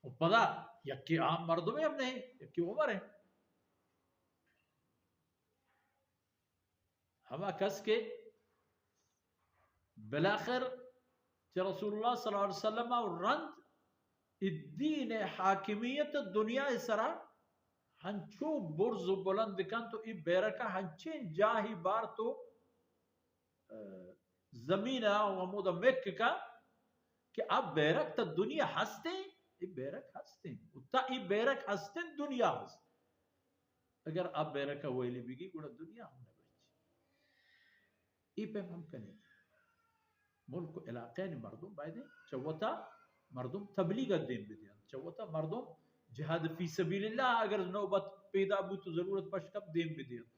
و پدا یکی عام مردمے ہم نہیں، یکی عمر ہے۔ ہما کس کہ بالاخر چہ رسول اللہ صلی اللہ علیہ وسلم ءَ رند ءَ دین ءِ حاکمیت دنیا ءِ سرا ہنچو برز و بلند کنت و اے بیرک ءَ ہنچیں جاہے بارت و، ءَ، زمین ءَ و ہمودا مک کنت کہ آ بیرک تا دنیا ہستیں، اے بیرک ہستیں۔ و تا اے بیرک ہستیں، دنیا ہست۔ اگر آ بیرک ءَ ویلی بگی، گڑا دنیا ہم نہ بچی۔ اے پیم ہم کنیں۔ ملک و علاقہانی مردم باید انت چہ وتا مردم تبلیغ ءَ دیم بدینت، چہ وتا مردم جہاد فی سبیل اللہ اگر نوبت پیدا بوت و ضرورت پشکپ دیم بدینت۔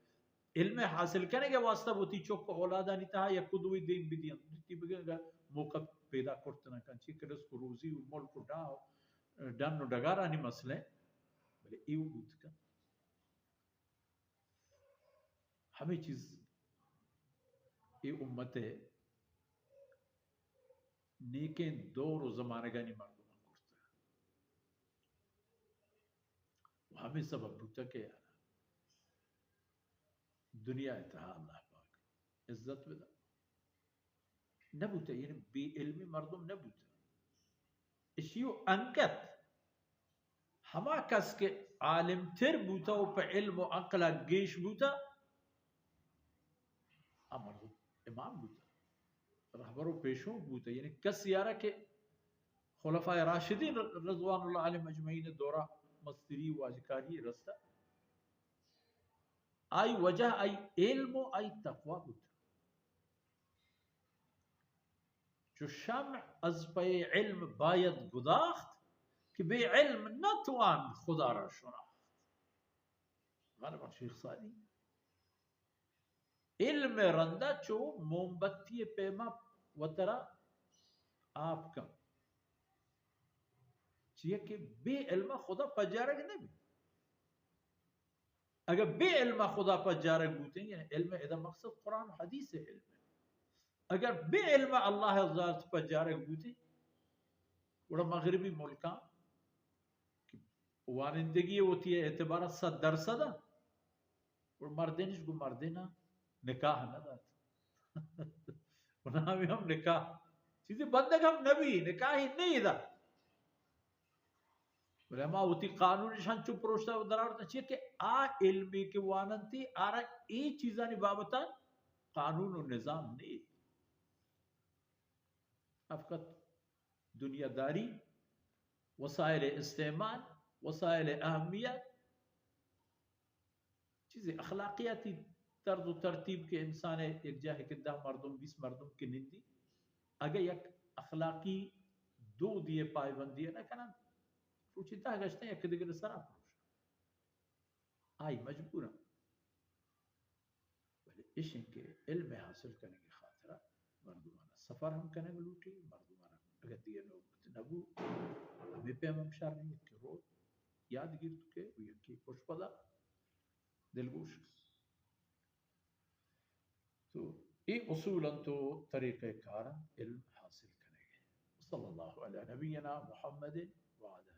علم حاصل کنگ ءِ واسطہ وتی چک و اولادانی تہا یک و دوئی دیم بدینت۔ دوتی بگن اگر موقع پیدا کرت نہ کنت، چی کہ رزق و روزی و ملک و ڈاہ و ڈن و ڈگارانی مسئلہ، بلے ایو بوت کنت۔ ہمے چیز اے امت ءِ نیکیں دور و زمانگانی مردماں کرتگ۔ و ہمے سبب بوتگ کہ دنیا ءِ تہا اللہ پاک عزت بدا۔ نہ بوتہ، یعنی بے علمی مردم نہ بوتہ۔ اشی و انگت ہما کس کہ عالم تر بوتہ و پہ علم و عقل ءَ گیش بوتہ، آ مردم امام بوتہ، رہبر و پیشوک بوتہ، یعنی کس یارا کہ خلفاء راشدین رضوان اللہ علیہم اجمعین دورہ مستری و واجکاری رستہ، آئی وجہ آئی علم و آئی تقوی بوتہ۔ چو شمع از پی علم باید گداخت، که بی علم نتوان خدا را شناخت۔ غالباً شیخ سعدی۔ علم رندا چو موم بتی پیما وترا آپ کن، چیئے کہ بے علم خدا پجارگ نبی۔ اگر بے علم خدا پجارگ بوتیں، یعنی علم ادا مقصد قرآن و حدیث علم ہے۔ اگر بے علم اللہ ذات پجارگ بوتیں، گڑا مغربی ملکاں کہ وانندگی وتی اعتبار صد درصد ہے، گڑا مردینش گو مردینا نکاح نہ دات۔ و نامی ہم نکاح۔ چیزی بندگ ہم نبی، نکاحی نہیں دا۔ بلے ہما وتی قانونش ہنچو پروشتہ و درآورتہ، چیئے کہ آ علمی کہ واننتی، آرا اے چیزانی بابتا قانون و نظام نہیں۔ فقط دنیا داری، وسائل استعمال، وسائل اہمیت، چیزے اخلاقیاتی طرز و ترتیب کہ انسان یک جاہے کہ دہ مردم، بیست مردم کہ نندی، اگہ یک اخلاقی دودی پائبندی نہ کنن، روچی دہ گشتن یک دگر سرا پروشن۔ آئی مجبورن۔ بلے اش انت کہ علم حاصل کنگ خاطرا مردمانا سفر ہم کنگ لوٹی، مردمانا اگر دیگہ نوبت نبو، ہمے پیم ہم شر انت کہ روت یاد گیرت کہ و یکی پشپدا دلگوش۔ تو اے اصول انت و طریقہ کار انت علم حاصل کنگ۔ صلی اللہ علی نبینا محمد وعلی